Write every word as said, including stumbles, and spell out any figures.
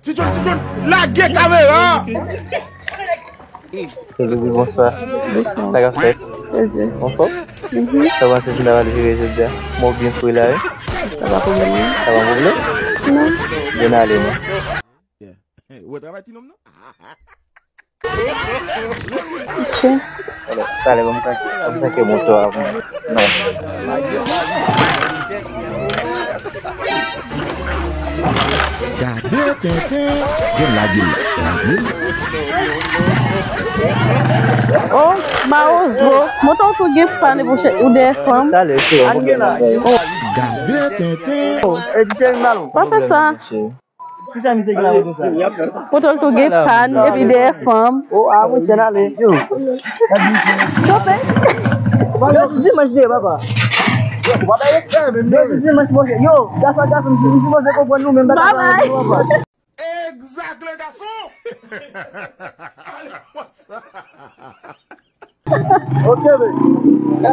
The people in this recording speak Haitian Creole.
Ti John, Ti John, lage kamera! Baby, bonswa. Bonswa. Sa k ap fèt? Anfòm? Mhm. Sa w panse si n ta pral vire jodi a? Mwen byen fre la, wi. Sa pa pwoblèm, non. Sa pa pwoblèm? Non. Byen ale, non. Ou wè travay ti nonm nan? Ok. Talè, talè, ban m kanke, ban m kanke moto a pou mwen. Non. Gade tenten, gen lage l, lage l. Oh, mawozo, moto w tou gen pann epi ou dèyè fanm. Talè, se yon pwoblèm la. Oh. Gade tenten. Oh, e di cheri m ba l. Pa fè sa. Kisa misye gen la konsa? Poto l tou gen pann, epi dèyè fanm. Oh, ah, mwen chèn ale. Yo. Chofe. Jodi dimanch li ye, papa. Jodi dimanch, monchè. Yo, gason ak gason, m sipoze konprann nou menm, papa. Egzak, le gason. Ale konsa. Ok, baby.